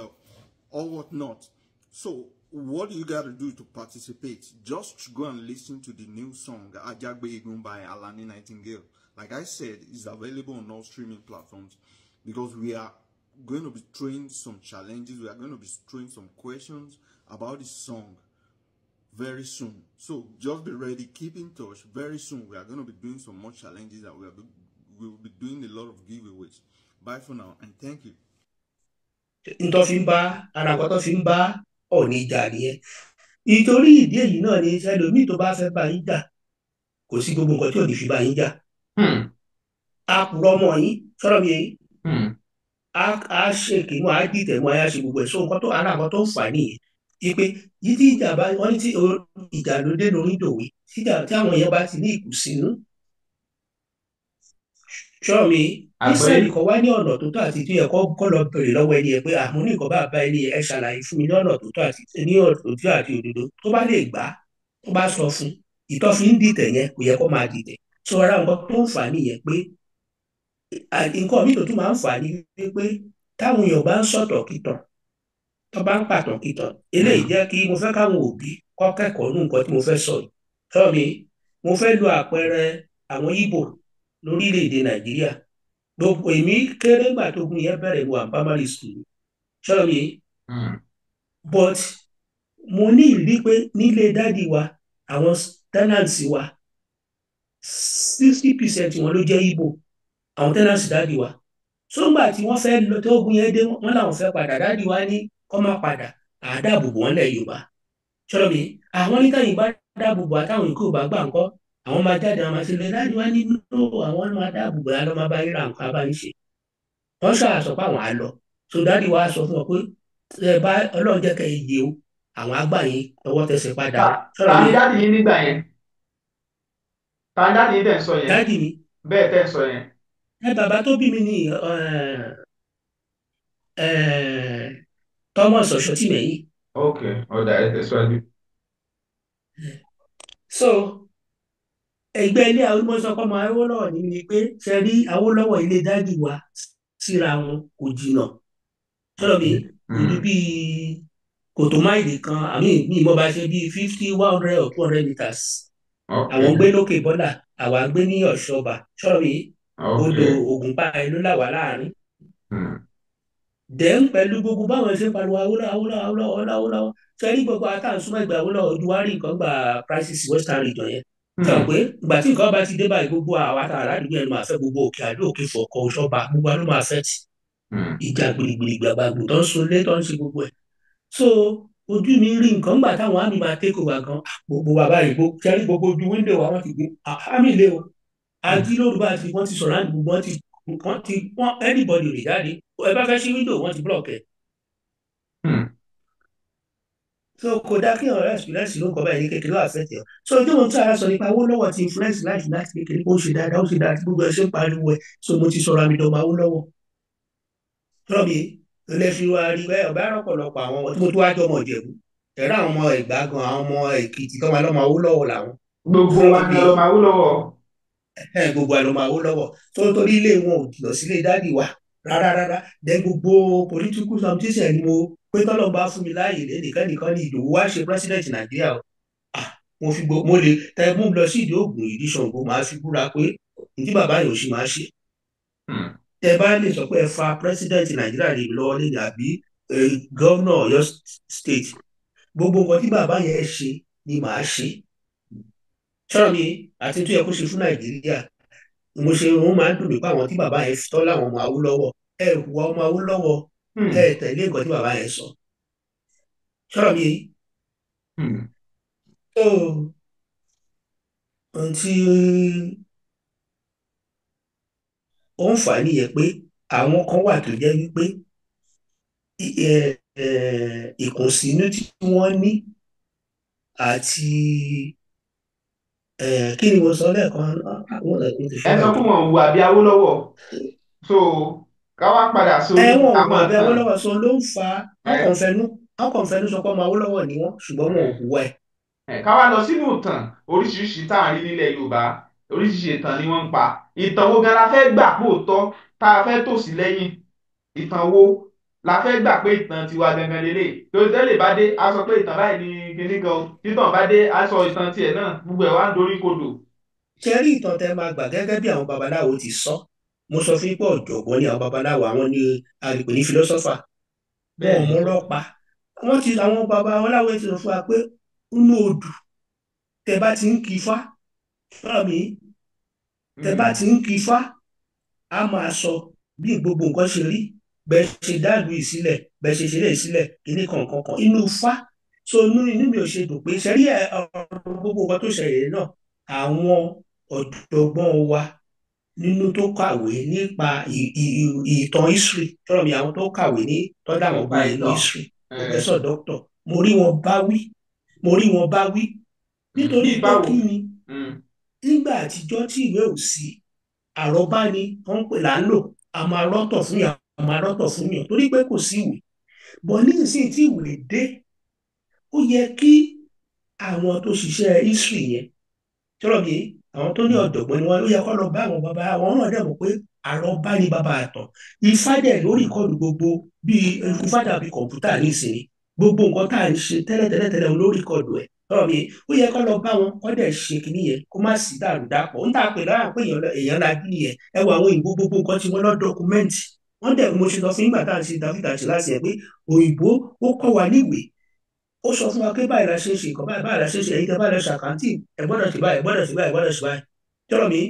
all whatnot. So what you got to do to participate? Just go and listen to the new song Ajagbe Egun by Alani Nightingale. Like I said, it's available on all streaming platforms, because we are going to be throwing some challenges. We are going to be throwing some questions about this song very soon. So just be ready, keep in touch. Very soon we are going to be doing some more challenges, and we will be doing a lot of giveaways. Bye for now, and thank you. N tó fi ń bá ara nǹkan tó fi ń bá Ọọ̀ni jà nìyẹn. Ìtorí ìdí èyí náà ni ẹlòmíì tó bá fẹ́ bá yín jà, kò sí gbogbo nǹkan tí ò ní fi bá yín jà. A purọ́ mọ́ yín, sọ̀rọ̀ mi yẹn. A ṣèké mọ́, a dìtẹ̀ mọ́, a ṣe gbogbo ẹ̀. So nǹkan tó ara nǹkan tó ń fà nìyẹn. Ipe yìí tí ìjà bá wọ́n ní tí ìjà ló dé lórí ìdòwe, tí àwọn èèyàn bá ti ní ìkùnsínú. Sọ̀rọ̀ mi, Ísírẹ́lì kan wá ní ọ̀nà tó tọ́ àti tó yẹ kó lọ bèrè lọ́wọ́ ẹni yẹn pé àmú ní nǹkan bá bá ẹni yẹn, ẹ ṣàlàyé fún mi ní ọ̀nà tó tọ́ àti ní ọ̀nà tó tọ́ àti òdodo. Tó bá lè gbà á, tó bá sọ fún ìtọ́ fi ń dìtẹ̀ yẹn, kò yẹ kó máa dìtẹ̀. So ara nǹkan tó ń fà á nìyẹn pé nǹkan míì tó tún máa ń fà á ní wípé táwọn èèyàn bá ń sọ̀tọ̀ kìtàn, tó bá ń pàtàn kìtàn, eléyìí jẹ́ kí mo fẹ́ káwọn òbí kọ́ kẹ́kọ̀ọ́ nú nǹkan tí mo fẹ́ sọ yìí. Sọ mi, mo fẹ́ lo àpẹẹrẹ àwọn Ìgbò lórílẹ̀‐èdè Nàìjíríà. Gbogbo èmi kéré ńgbà tó gun yẹn bẹ̀rẹ̀, mo wà ní primary school. Sọ mi, but mo ní ìrírí pé nílé daddy wa, àwọn tenants wa, 60% wọn ló jẹ́ Ìgbò, àwọn tenants daddy wa. So ńgbà tí wọ́n fẹ́ lọ, tó ogun yẹn dé, wọ́n làwọn fẹ́ padà. Daddy wa ní kọ́ máa padà, àdáàbòbò wọn lẹ̀ Yorùbá. Sọ mi, àwọn ní táyìn bá dáàbòbò àtàwọn ìkó bá gbà ńkọ́, àwọn máa jáde, àwọn máa ṣe lè. Daddy wa ní no, àwọn máa dáàbòbò, àlọ́ máa bá yíra nǹkan abá yín ṣe. Wọ́n ṣáà sọ pé àwọn á lọ. So daddy wa sọ fún wọn pé ẹ bá Ọlọ́run jẹ́ kẹ́ ẹ yé o, àwọn àgbà yín tọwọ́ tẹsẹ̀ padà o. Sọ̀rọ̀ Ta mi. ni daddy yín nígbà yẹn? Ta ni daddy yín tẹ̀ ń sọ yẹn? Daddy mi. Bẹ́ẹ̀ tẹ̀ ń sọ yẹn. Ẹ bàbá tó bí mi ní Thomas Ọ̀ṣọ́tìmẹ̀yìn. Ok, ọ̀dà, ẹ tẹ̀síwájú. So ẹgbẹ́ ilé àwọn Awólọ́wọ̀ ní ni pé ṣe rí Awólọ́wọ̀, ilé daddy wa síra wọn kò jìnnà. Sọ̀rọ̀ mi, kò ju bíi kòtò máìlì kan àmì mi mo bá ṣe bíi 50, 100 or 200 meters. Àwọn ń gbé lókè bọ́là, àwa ń gbé ní Ọ̀ṣọ́bà. Sọ̀rọ̀ mi, odò Ògùnpa ló là wá láàrin. Then pẹ̀lú gbogbo báwọn ṣe ń pariwo Awólọ́wọ̀, Awólọ́wọ̀, Awólọ́wọ̀, Awólọ́wọ̀, ṣe rí gbogbo àtàǹsúmọ̀ ìgbà Awólọ́wọ̀, ojú wa rí nǹkan gba crisis Western Region yẹn. Sọ pé ìgbà tí nǹkan bá ti dé báyìí, gbogbo àwa tá a ládùúgbò yẹn máa fẹ́ gbogbo Òkè Àdó, Òkè Fọ̀kọ̀, Ọ̀ṣọ́bà, gbogbo wa ló máa fẹ́ tì. Ìjà gbìrìgbìrì gbàgbàgbò tó ń sunlé, tó ń ṣe gbogbo ẹ̀. So ojú mi rí nǹkan gbà táwọn àmì máa take over gan, gbogbo wa báyìí, ṣe rí gbogbo ojú window wa, wọ́n ti gbé àmì ilé o. Ají lóru bá ti wọ́n ti sọ̀rọ̀ àti gbogbo wọ́n ti anybody ò lè jáde. Ẹ bá fẹ́ ṣí window, wọ́n ti block ẹ̀. So kò dá kí ọ̀rẹ́ experience ló ń kọ́ báyìí ní kékeré wà fẹ́ tẹ̀ ọ́. So ojú mo tún ara sọ nípa Awólọ́wọ̀ ti influence life láti kékeré, ó ṣe dáadáa, ó ṣe dáadáa, gbogbo ẹ̀ ṣe ń pariwo ẹ̀. So mo ti sọ̀rọ̀ àmì dọ̀mọ̀ Awólọ́wọ̀. Sọ̀rọ̀ mi lè fi wá rí bẹ́ẹ̀ ọ̀bá ọ̀pọ̀lọpọ̀ àwọn ọmọ tí mo tún wá jọmọ Ìjẹ̀bú, ẹ̀rọ àwọn ọmọ Ẹ̀gbá gan, àwọn ọmọ Èkìtì tó máa lọ́mọ Awólọ́wọ̀ làwọn. Gbogbo wa ni ọlọ́mọ Awólọ́wọ̀. Gbogbo wa lọ́mọ Awólọ́wọ̀ tó ń torí ilé wọn ò jìnnà sílé daddy wa rárá rárá. Then gbogbo political something ni mo pé tọ́lọ́ bá fún mi láàyè lẹ́nìkan nìkan ní Ìdòwú wá ṣe president Nàìjíríà o. Ah, mo fi gbogbo mo lè tẹ mú lọ sí ìdí Ògùn, ìdí Ṣàngó, màá fi búra pé ìdí bàbá yìí ò sì máa ṣe. Tẹ bá lè sọ pé ẹ fa president Nàìjíríà lè lọ́wọ́ lẹ́yìn àbí governor Ọ̀yọ́ State, gbogbo nǹkan tí bàbá yẹn ṣe ni màá ṣe. Sọ̀rọ̀ mi àti tó yẹ kó ṣe fún Nàìjíríà mo ṣe. Òun máa ń dùn mí pé àwọn tí bàbá yẹn tọ́ láwọn ọmọ Awólọ́wọ̀ Ẹ hùwà ọmọ Awólọ́wọ̀, ẹ tẹ̀lé nǹkan tí bàbá yẹn sọ. Sọ̀rọ̀ mi yìí. Tó ohun tí ó ń fà á nìyẹn pé àwọn kan wà tó jẹ́ wípé ìkùnsínú tí wọ́n ní àti kí ni mo sọ lẹ́ẹ̀kan? Ẹ sọ fún wọn hùwà bí Awólọ́wọ̀, so ká wá padà sórí wọn hùwà bí Awólọ́wọ̀, so ló ń fa wọn kàn fẹnu sọ pé ọmọ Awólọ́wọ̀ ni wọ́n, ṣùgbọ́n wọn ò hùwà ẹ̀. Ká wá lọ sínú ìtàn oríṣiríṣi tá à ń rí nílẹ̀ Yorùbá. Oríṣiríṣi ìtàn ni wọ́n ń pa. Ìtàn wo gan la fẹ́ gbà pé òótọ́ tá a fẹ́ tò sí lẹ́yìn? Ìtàn wo la fẹ́ gbà pé ìtàn tiwa gangan lélẹ̀? Torí tẹ́lẹ̀ bá dé, a sọ pé ìtàn báyìí ni kinní kan, títàn bá dé, a sọ ìtàn tiẹ̀ náà, gbogbo ẹ̀ wá ń dorí kodò. Ṣe rí ìtàn tẹ máa gbà gẹ́gẹ́ bí àwọn babaláwo ti sọ, mo sọ fún pé ọ̀jọ̀gbọ́n ni àwọn babaláwo, àwọn ni a lè pè ní philosopher. Wọn ò mú rọ́pa. Wọ́n ti àwọn babaláwo ti sọ fún wa pé inú odù tẹ bá ti ń kí ifá, fúnra mi, tẹ bá ti ń kí ifá, a máa sọ bí gbogbo nǹkan ṣe rí, bẹ́ẹ̀ ṣe dáàlú yìí sílẹ̀, bẹ́ẹ̀ ṣe ṣeré sílẹ̀, kíní kankan kan inú ifá. So inú mi ò ṣe dùn pé ṣe rí ọ̀rọ̀ gbogbo nǹkan tó ṣẹlẹ̀ náà, àwọn ọ̀jọ̀gbọ́n wa nínú tó kàwé nípa ìtàn history, tọ́rọ̀ mi, àwọn tó kàwé ní tọ́lá àwọn gba ìlú history, professor, doctor, mo rí wọn bá wí, mo rí wọn bá wí nítorí pé kí ni nígbà àtijọ́ tí ìwé ò sí, àrọ́bá ni wọ́n ń pè là ń lò, a máa rọ́tọ̀ fún yàn, a máa rọ́tọ̀ fún yàn torí pé kò sí ìwé. Bọ̀ ní ìsìn tí ìwé dé, ó yẹ kí àwọn tó ṣiṣẹ́ history yẹn, tọ́rọ̀ mi, àwọn tó ní ọ̀jọ̀gbọ́n ni wọ́n, ó yẹ kó lọ bá àwọn bàbá àwọn náà dẹ̀ mọ̀ pé àrọ́bá ni bàbá àtàn. Ifá dẹ̀ lórí ìkọlù gbogbo bíi ifá dàbí kọ̀ǹpútà nísìnyí, gbogbo nǹkan tá à ń ṣe tẹ́lẹ̀tẹ́lẹ̀tẹ́lẹ̀ lórí ìkọlù ẹ̀. Tọ́rọ̀ mi, ó yẹ kó lọ bá wọn kó dẹ̀ ṣe kínní yẹn, kó má sí dàrúdàpọ̀. Ń tà pé lára pé èèyàn lajú nìyẹn. Ẹ wo àwọn òyìnbó, gbogbo nǹkan tí wọ́n lọ dọ́kúmẹ́ǹtì wọ́n dẹ̀, mo ṣe sọ fún ìgbà tá à ń ṣe David àti láti yẹn pé òyìnbó ó kọ́ wa níwèé, ó sọ fún wa pé báyìí la ṣe ń ṣe nǹkan, báyìí báyìí la ṣe ń ṣe, ẹ̀yin tẹ́ bá lọ ṣàkántì ẹ gbọ́dọ̀ ṣe báyìí, ẹ gbọ́dọ̀ ṣe báyìí, ẹ gbọ́dọ̀ ṣe báyìí. Tọ́rọ̀ mi,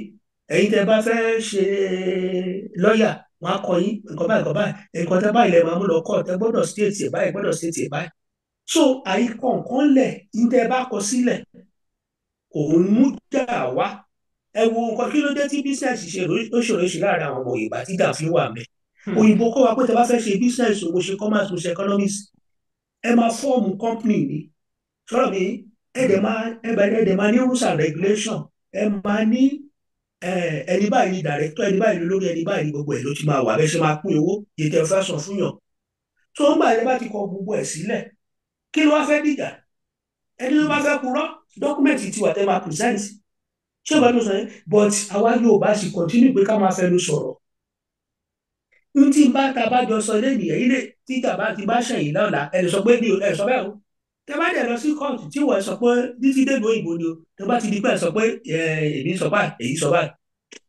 ẹ̀yin tẹ́ bá fẹ́ ṣe lọ́ọ̀yà, wọ́n á kọ́ yín nǹkan báyìí, nǹkan báyìí, nǹkan tẹ́ báyìí lẹ máa mú lọ court, ẹ gbọ́dọ̀ state ẹ̀ báyìí, ẹ gbọ́dọ̀ state ẹ̀ báyìí. So àyíkọ́ nǹkan lẹ̀ ní tẹ́ bá kọ sílẹ̀ òun mú jà wá. Ẹ wo nǹkan kí ló dé tí business ṣe ó ṣòro ṣe láàrin àwọn ọmọ Yorùbá tí dà fi wà mẹ́. Òyìnbó kọ́ wa pé tẹ́ bá fẹ́ ṣe business, mo ṣe commerce, mo ṣe economics, ẹ máa fọ́ọ̀mù company ni. Sọ̀rọ̀ mi, ẹ dẹ̀ máa ẹ dẹ̀ máa ní rules and regulation, ẹ máa ní ẹni báyìí ni director, ẹni báyìí ni olórí, ẹni báyìí ni gbogbo ẹ̀ ló ti máa wà, bẹ́ẹ̀ ṣe máa pín owó iye tẹ́ fẹ́ san fún yàn. Tó ń gbà ẹ bá ti kọ gbogbo ẹ̀ sílẹ̀, kí ló wá fẹ́ dìjà? Ẹni tó bá fẹ́ purọ́, document ti wà tẹ́ máa present. Ṣé ìgbà tó sọ yẹn? But àwa Yorùbá sì continue pé ká máa fẹnu sọ̀rọ̀. N tí bá ta bá jọ sọ lẹ́nu ẹ̀yìn lè tíjà bá ti bá ṣẹ̀yìn lọ́la, ẹ lè sọ pé ní ẹ sọ bẹ́ẹ̀ o. Tẹ bá dẹ̀ lọ sí kóòtù tí wọ́n sọ pé títí dé ìlú òyìnbó ni o, tẹ bá ti di pé ẹ sọ pé èmi sọ báyìí, èyí sọ báyìí,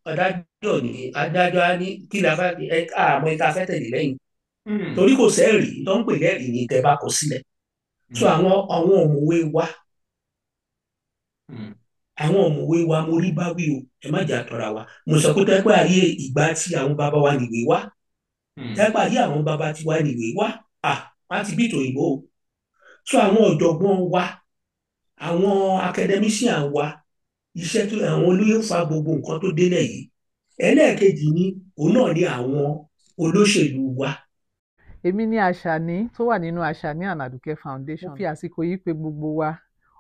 adájọ́ ní adájọ́ á ní kí la fẹ́ ẹ àmọ́ ìta fẹ́ tẹ̀lé lẹ́yìn, torí kò sẹ́ẹ̀rì tó ń pè lẹ́rìí ní tẹ bá kọ sílẹ̀. So àwọn ọ̀mọ̀wé wa, àwọn ọ̀mọ̀wé wa, mo rí bá wí o, ẹ má jà tọ́ra wa. Mo sọ pé tẹ́pẹ́ ayé ìgbà tí àwọn bàbá wa nìwé wá, tẹ́pẹ́ ayé àwọn bàbá tiwa nìwé wá, à wọ́n ti bí tòyìnbó o. So àwọn ọ̀jọ̀gbọ́n wa, àwọn academician wa, iṣẹ́ tó àwọn olóyè fa gbogbo nǹkan tó délẹ̀ yìí. Ẹlẹ́ẹ̀kejì ni òun náà ní àwọn olóṣèlú wa. Èmi ní Àṣàní tó wà nínú Àṣàní and Àdùkẹ́ Foundation. Mo fi àsìkò yìí pé gbogbo wa,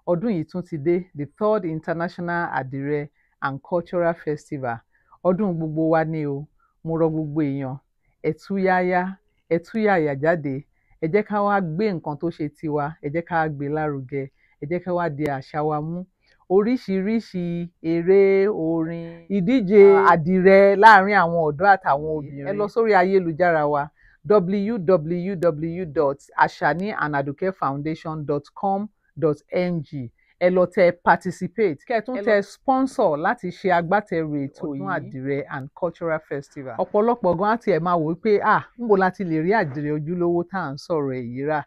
ọdún yìí tún ti dé, the third International Adire and Cultural Festival. Ọdún gbogbo wa ni o. Mo rọ gbogbo èèyàn, ẹ túyáyá, ẹ túyàyà jáde. Ẹ jẹ́ ká wá gbé nǹkan tó ṣe tiwa, ẹ jẹ́ ká gbé lárugẹ, ẹ jẹ́ ká wá di àṣà wa mú. Oríṣiríṣi eré, orin, ìdíje àdìrẹ láàrin àwọn ọ̀dọ́ àtàwọn obìnrin. Ẹ lọ sórí ayélujára wa, www.ashaniandadukefoundation.com.ng. Ẹ lọ tẹ participate, kẹ́ ẹ tún tẹ sponsor láti ṣe agbátẹrù ètò ọdún àdìrẹ and cultural festival. Ọ̀pọ̀lọpọ̀ gan àti ẹ̀ máa wò ó pé, ah, ńbo la ti lè rí àdìrẹ ojúlówó tá à ń sọ̀rọ̀ èyí rà?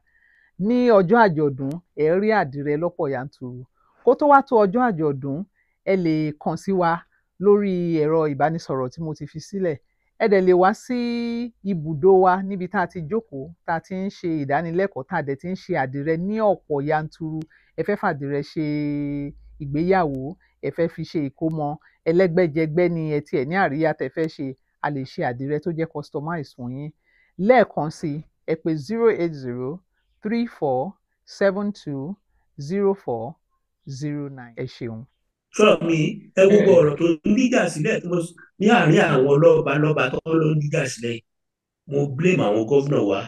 Ní ọjọ́ àjọ̀dún, ẹ rí àdìrẹ lọ́pọ̀ yanturu. Kó tó wá tó ọjọ́ àjọ̀dún, ẹ lè kàn sí wa lórí ẹ̀rọ ìbánisọ̀rọ̀ tí mo ti fi sílẹ̀. Ẹ dẹ̀ lè wá sí ibùdó wa níbi tá a ti jókòó, tá a ti ń ṣe ìdánilẹ́kọ̀ọ́, tá a dẹ̀ ti ń ṣe àdìrẹ ní ọ̀pọ̀ yanturu. Ẹ fẹ́ fàdìrẹ ṣe ìgbéyàwó, ẹ fẹ́ fi ṣe ìkómọ, ẹlẹ́gbẹ́jẹgbẹ́ ni ẹ tiẹ̀ ní àríyá tẹ́ fẹ́ ṣe, a lè ṣe àdìrẹ tó jẹ́ customize fún yín. Lẹ́ẹ̀kan sí, ẹ pè 08034720409. Ẹ ṣeun. Sọ̀rọ̀ mi, ẹ gbogbo ọ̀rọ̀ tó ń díjà sílẹ̀ ní àárín àwọn lọ́ba lọ́ba tó ló ń díjà sílẹ̀, mo blame àwọn gómìnà wa,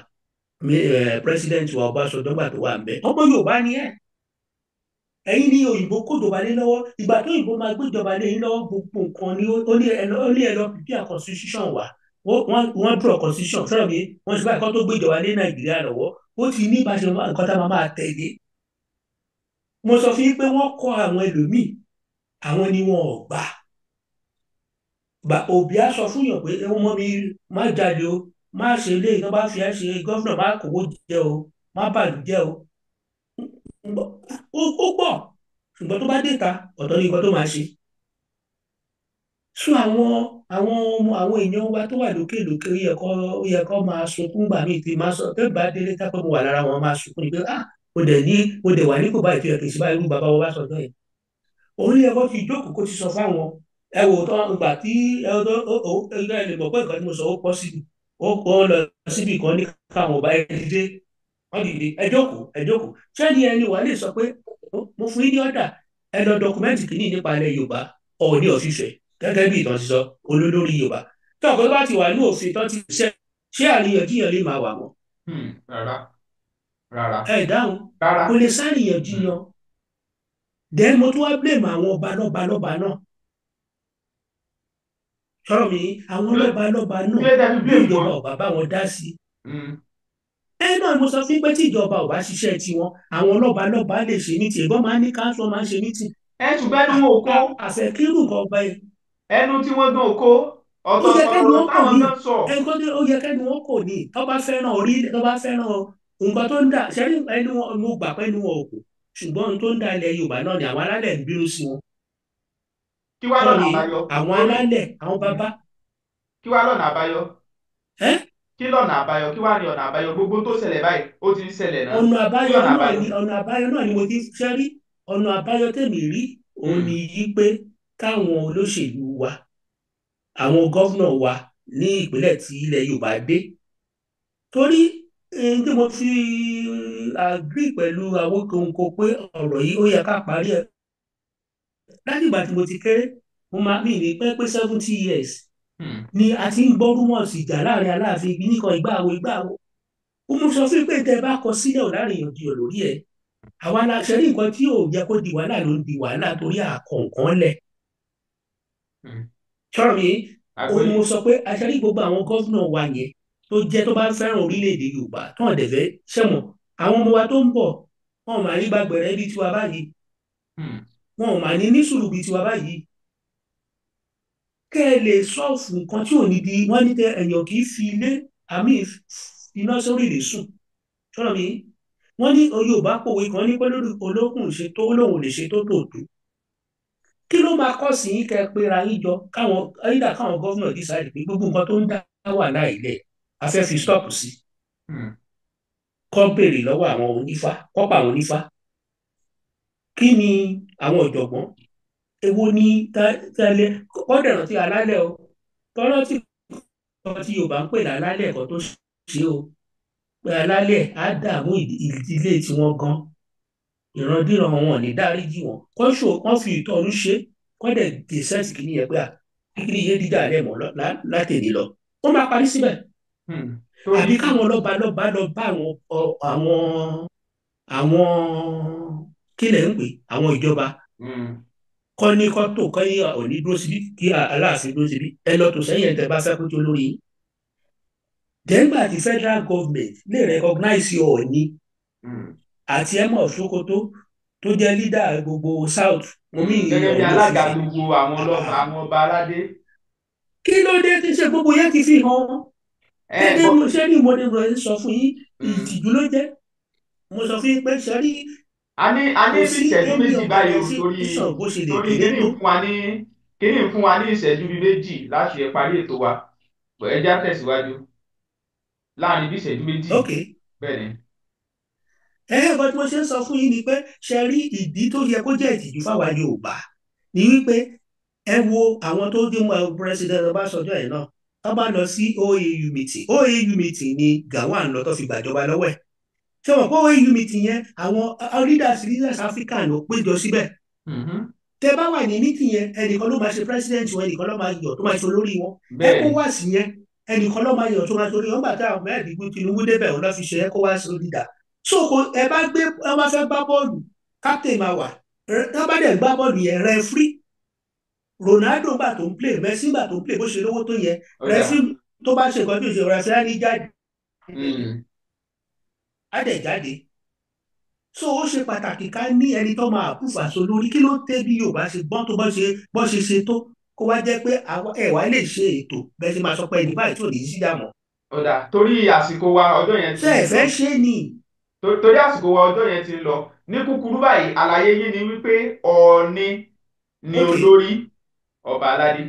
president wa Ọbásanjọ́ gbà tó wà ń bẹ. Ọmọ Yorùbá ni ẹ, ẹ̀yin ní òyìnbó kó jọba lé lọ́wọ́. Ìgbà tó òyìnbó máa gbé ìjọba lé yín lọ́wọ́, gbogbo nǹkan ni ó ní ẹ lọ prepare constitution wa. Wọ́n draw constitution. Sọ̀rọ̀ mi, wọ́n ṣe báyìí kó tó gbé ìjọba lé Nàìjíríà lọ́wọ́, ó ti ní bá ṣe nǹkan tá a máa tẹ̀lé. Mo sọ fún yín pé wọ́n kọ́ àwọn ẹlòmíì, àwọn ni wọn ò gbà. Òbí á sọ fún yàn pé ọmọ mi má jalè o, má ṣe lé, tó bá fi ẹ́ ṣe gọ́fìnà má kówó jẹ o, má bàlù jẹ o. Ó pọ̀, ṣùgbọ́n tó bá dé ta ọ̀tọ̀ ní nǹkan tó máa ṣe. Sún àwọn ọmọ àwọn èèyàn wa tó wà lókè lókè, ó yẹ kó máa sunkún gbà mí tí máa sọ tó bá délé tá pé mo wà lára wọn máa sunkún ni pé ah mo dẹ̀ wà nípò báyìí tó yẹ kì í ṣe báyìí irú bàbá wa bá sọjọ́ yẹn. Òun ní ẹ̀kọ́ ti jókòó kó ti sọ fáwọn ẹ wò tó ìgbà tí ẹ lè mọ̀ pé nǹkan tí mo sọ ó pọ̀ síbi ó lọ síbi kan ní káwọn ọba ẹ dìde, wọ́n dìde, ẹ jókòó ẹ jókòó. Ṣé ni ẹni wà lè sọ pé mo fún yín ní ọ̀dà, ẹ lọ dọkumẹ́ǹtì kìíní nípa ilẹ̀ Yorùbá, Ọọ̀ni of Ifẹ̀ gẹ́gẹ́ bí ìtàn ti sọ olólórí Yorùbá. Tí ọ̀kan tó bá ti wà ní òfin tó ti ṣe, ṣé àríyànjiyàn lè máa wà mọ́? Rárá rárá. Ẹ dáhùn, kò lè sáríyànjiyàn. Then mo tún wá blame àwọn ọba lọ́ba lọ́ba náà. Sọ̀rọ̀ mi, àwọn lọ́ba lọ́ba náà bí ìjọba ọba bá wọn dá sí. Ẹ náà mo sọ fún pé tí ìjọba ọba ṣiṣẹ́ tiwọn, àwọn lọ́ba lọ́ba lè ṣe ní tiẹ̀, gbọ́n máa ní káńsọ̀ máa ń ṣe ní tì. Ẹ ṣùgbọ́n ẹnu wọn ò kó. Àfẹ́kírù kan ọba yẹn. Ẹnu tí wọ́n gan ò kó. Ọ̀tọ̀ọ̀tọ̀ ọ̀rọ̀ táwọn gan sọ. Ó yẹ kẹ́nu wọn kò ní. Tó bá fẹ́ràn orí, tó bá fẹ́ràn nǹkan tó ń dà, ṣẹ́rí ẹnu wọn, mo gbà pé ẹnu wọn ò kò. Ṣùgbọ́n ohun tó ń da ilẹ̀ Yorùbá náà ni àwọn alálẹ̀ ń bínú sí wọn. Kí wá lọ́nà àbáyọ? Àwọn alálẹ̀, àwọn bàbá. Kí wá lọ́nà àbáyọ? Kí lọ́nà àbáyọ? Kí wá ní ọ̀nà àbáyọ? Gbogbo tó ṣẹlẹ̀ báyìí, ó ti ń ṣẹlẹ̀ náà. Ọ̀nà àbáyọ náà ni ọ̀nà àbáyọ náà ni mo ti ṣe rí. Ọ̀nà àbáyọ tèmi rí òun ni yí pé káwọn olóṣèlú wa, àwọn gọ́vnà wa ní ìpínlẹ̀ tí ilẹ̀ Yorùbá dé. Torí tí mo fi agree pẹ̀lú Awíkonko pé ọ̀rọ̀ yìí ó yẹ ká parí ẹ̀. Láti ìgbà tí mo ti kéré, mo máa mi ní pẹ́ pé 70 years ni a ti ń gbọ́ rumors ìjà láàrin Aláàfin nìkan ìgbà wo ìgbà wo. Ó mú sọ fún pé tẹ bá kọ sílẹ̀ ò láríyànjiyàn lórí ẹ̀. Àwa la ṣe ní nǹkan tí ò yẹ kó di wàhálà ló ń di wàhálà torí àkọ̀ǹkan lẹ̀. Sọ̀rọ̀ mi, ó mú sọ pé a ṣe ní gbogbo àwọn gọ́vnà wa yẹn tó jẹ́ tó bá fẹ́ràn orílẹ̀-èdè Yorùbá tó hàn dẹ̀fẹ́ ṣẹ̀mọ̀ àwọn ọmọ wa tó ń bọ̀ wọn ò máa ní gbàgbẹ̀rẹ̀ bíi tiwa báyìí, wọn ò máa ní ní sùúrù bíi tiwa báyìí. Kẹ́ ẹ lè sọ́ọ̀fù nǹkan tí ò ní di wọ́n ní tẹ ẹ̀yàn kì í fi ilé àmì iná sórí lè sùn. Ṣọ́nà mi, wọ́n ní Yorùbá pòwe kan ní pé lórí olókùn ṣe tó lóun lè ṣe tó tòótọ́. Kí ló máa kọ́ sí yín kẹ́ ẹ pera yín jọ káwọn ẹ̀yìndà káwọn gọ́vnà decide pé gbogbo nǹkan tó ń dá wà láìlẹ̀ a fẹ́ fi stop sí. Kọ́ béèrè lọ́wọ́ àwọn onífá, kọ́ pa àwọn onífá. Kí ni àwọn ọ̀jọ̀gbọ́n? Èwo ni tẹ́lẹ̀ kọ́ dẹ̀rọ̀ tí alálẹ̀ o? Tọ́lọ́ tí kan tí Yorùbá ń pè lálálẹ̀ ẹ̀kọ́ tó ṣe o. Pé alálẹ̀ á dààmú ìdílé tiwọn gan. Ìrandíran wọn ní dáríjì wọn. Kọ́ ṣò wọ́n fi ìtọ́run ṣe, kọ́ dẹ̀ dé sẹ́ẹ̀tì kìíní yẹn pé à kíkiri yé dídà rẹ̀ mọ́ látẹ̀lé lọ. Ó máa parí síbẹ̀. Àbí káwọn lọ́ba lọ́ba lọ bá àwọn kílẹ̀ ń pè àwọn ìjọba kọ́ ní kọ́ tó kọ́ ní òní dúró síbí kí Aláàfin dúró síbí ẹ lọ tó sẹ́yìn ẹ̀ tẹ́ bá fẹ́ kó tó lórí yín. Dẹ́gbà tí federal government lè recognize Ọọ̀ni àti Emir of Sokoto tó jẹ́ leader gbogbo South. Gẹ́gẹ́ bí alága gbogbo àwọn ọlọ́ba àwọn ọba aládé. Kí ló dé tí ṣe gbogbo yẹn ti fi hàn wọ́n? Dédé mo ṣe ní mo ní mo sọ fún yín, ìtìjú ló jẹ́. Mo sọ fún yín pé ṣe rí. A ní bí ìṣẹ́jú méjì báyìí torí torí kíní fún wa ní ìṣẹ́jú bíi méjì láti parí ètò wa. Ẹ já tẹ̀síwájú láàrin bí ìṣẹ́jú 2. Ok. Bẹ́ẹ̀ ni. Ẹ nǹkan tí mo ṣe ń sọ fún yín ni pé ṣe rí ìdí tó yẹ kó jẹ́ ìtìjú fáwa Yorùbá ni wípé ẹ wo àwọn tó dé mọ́ President Ọbásanjọ́ yẹn náà, tó bá lọ sí OAU meeting. OAU meeting ni Gowon lọ tó fi gbàjọba lọ́wọ́ ẹ̀. Ṣé wọn kó OAU meeting yẹn, àwọn leaders African ló péjọ síbẹ̀. Tẹ bá wà ní meeting yẹn, ẹnìkan ló máa ṣe president wọn, ẹnìkan ló máa yàn tó máa ṣe olórí wọn. ECOWAS yẹn, ẹnìkan ló máa yàn tó máa ṣe olórí wọn. Nígbà tí àwọn mẹ́rin Tinubu débẹ̀, òun ló fi ṣe ECOWAS leader. So kò ẹ bá gbé, ẹ bá fẹ́ gbá bọ́ọ̀lù, captain máa wà. Ẹ bá dẹ̀ gbá bọ́ọ̀lù yẹn, referee Ronaldo gbà tó ń play, Messi gbà tó ń play, bó ṣe lówó tó yẹ, referee tó bá ṣe nǹkan tó ṣe, referee á ní jáde, á dẹ̀ jáde. So ó ṣe pàtàkì ká ní ẹni tó máa approve àṣọ lórí. Kí ló tẹ́ bí Yorùbá ṣe gbọ́n tó bọ́ ṣe ṣe tó kó wá jẹ́ pé ẹ wá lè ṣe ètò bẹ́ẹ̀ ṣe máa sọ pé ẹni báyìí tí ò ní í síjà mọ́. Ó dà, torí àsìkò wa ọjọ́ yẹn ti. Ṣé ẹ fẹ́ ṣe ni? Torí àsìkò wa ọjọ́ yẹn ti lọ. Ní kúkúrú báyìí, àlàyé yín ni wípé Ọọ̀ni ni olórí ọba aládé.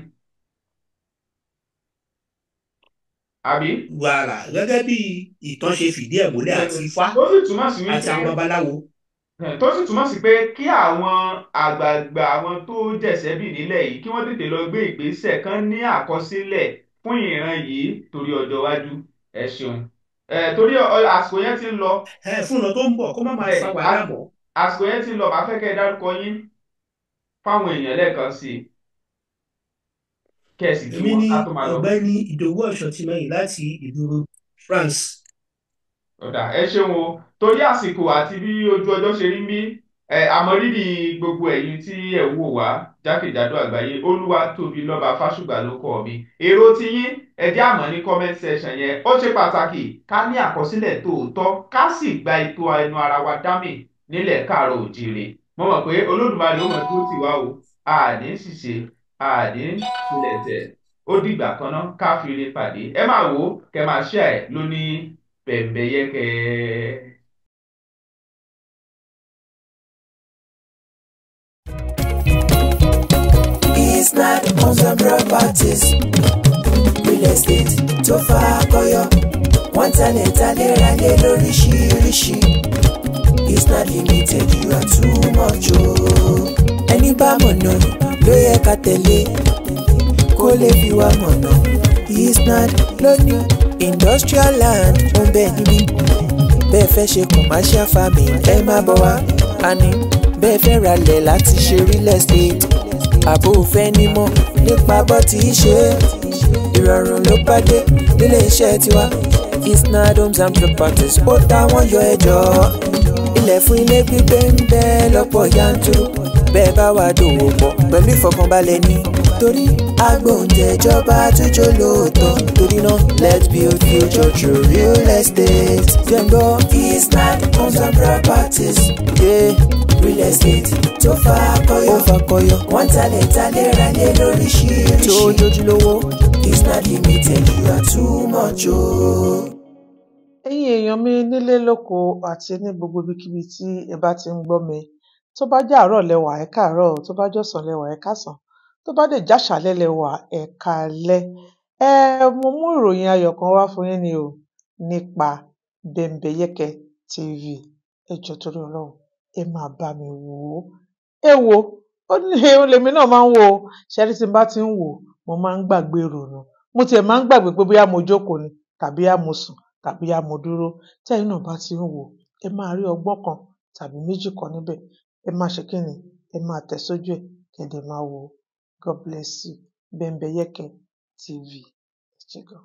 Àbí? Wàrà gẹ́gẹ́ bí ìtàn ṣe fìdí ẹ̀ múlẹ̀ àti Ifá àti àwọn babaláwo. Tó sì túmọ̀ sí pé kí àwọn àgbààgbà, àwọn tó jẹ̀sẹ̀ bì nílẹ̀ yìí, kí wọ́n tètè lọ gbé ìgbésẹ̀ kan ní àkọsílẹ̀ fún ìran yìí torí ọjọ́ iwájú. Ẹ ṣeun. Torí àsìkò yẹn ti ń lọ. Fún ọ̀nà tó ń bọ̀ kó má máa fa wàhálà mọ́. Àsìkò yẹn ti ń lọ, màá fẹ́ kẹ́ ẹ dárúkọ yín fáwọn èèyàn lẹ́ẹ̀kan sí i. Kẹ́sì kí wọ́n ká tó máa lọ. Èmi ni Ọ̀gbẹ́ni Ìdòwú Ọ̀ṣọ́tìmẹ́yìn láti ìlú France. Ọ̀dà, ẹ ṣeun o. Torí àsìkò àti bí ojú ọjọ́ ṣe rí bí, àmọ̀rírì gbogbo ẹ̀yin tí ẹ̀ wò wá jákèjádò àgbáyé. Olúwatóbilọ́ba Fásùgbà ló kọ́ mi. Èrò ti yín ẹ jẹ́ àmọ́ ní comment section yẹn. Ó ṣe pàtàkì ká ní àkọsílẹ̀ tòótọ́, ká sì gba ètò ẹnu ara wa dámì nílẹ̀ káàárọ̀ òjìrè. Mo mọ̀ pé Olódùmarè ó mọ̀ tó tì wá o. Àní ṣìṣe, àní tilẹ̀ tẹ̀. Ó dìgbà kan náà ká fi ire pàdé. Ẹ máa wò ó, kẹ máa share ẹ̀ lóní bẹ̀m̀bẹ̀yẹ́kẹ́. Isnad Homes and Properties, real estate tó fakọyọ, wọ́n talẹ̀ talẹ̀ ralẹ̀ lóríṣiríṣi. Isnad Limited, you are too much o. Ẹni bá mọ̀nà ló yẹ ká tẹ̀lé, kó lè fi wá mọ̀nà. Isnad lóní industrial land ń bẹ níbí. Bẹ́ẹ̀ fẹ́ ṣe commercial farming, ẹ má bọ̀ wá. Àní bẹ́ẹ̀ fẹ́ ralẹ̀ láti ṣe real estate, àbò fẹ́ nímọ̀ nípa bó ti ṣe é. Ìrọ̀rùn ló bá dé nílé iṣẹ́ tiwa. Isnad Homes and Properties ó táwọn yọ ẹjọ́. Ilẹ̀ fún ilé gbígbé ń bẹ lọ́pọ̀ yanturu. Bẹ́ẹ̀ bá wà dòwò pọ̀ pẹ̀lú ìfọkànbalẹ̀ ni. Torí agbóǹtẹ̀jọba tó jó lóòótọ́. Torí náà, let's build future through real estate. Jẹ́ngbọ́ Isnad Homes and Properties. Yeah. Real estate tó fakọyọ, ó fakọyọ. Wọ́n talẹ̀ talẹ̀ ralẹ̀ lóríṣiríṣi. Tó jójúlówó. Isnad Limited, you are too much o. Ẹ̀yin èèyàn mi nílé lóko àti ní gbogbo ibikíbi tí ẹ bá ti ń gbọ́ mi, tó bá jẹ́ àárọ̀ lẹ wà, ẹ káàárọ̀, tó bá jọ̀sán lẹ wà, ẹ káàsán, tó bá dẹ̀ jáṣàálẹ́ lẹ wà, ẹ káalẹ́. Mo mú ìròyìn ayọ̀ kan wá fún yín ni o nípa Bẹ́mbẹ́yẹ́kẹ́ TV. Ẹ jọ̀ọ́ torí Ọlọ́run, ẹ máa bá mi wò ó. Ẹ wo, ó ní òun lèmi náà máa ń wò ó. Ṣé rí, tí n bá ti ń wò ó, mo máa ń gbàgbé ìrònú. Mo tiẹ̀ máa ń gbàgbé pé bóyá mo jókòó ni tàbí bóyá mo sùn tàbí bóyá mo dúró. Tẹ́yin náà bá ti ń wò ó, ẹ máa rí ọgbọ́n kan tàbí méjì kan níbẹ̀. Ẹ máa ṣe kí ni? Ẹ máa tẹ̀ sójú ẹ̀, kẹ́ dẹ̀ máa wò ó. God bless you. Bẹ́mbẹ́yẹ́kẹ́ TV. Ẹ ṣé gan.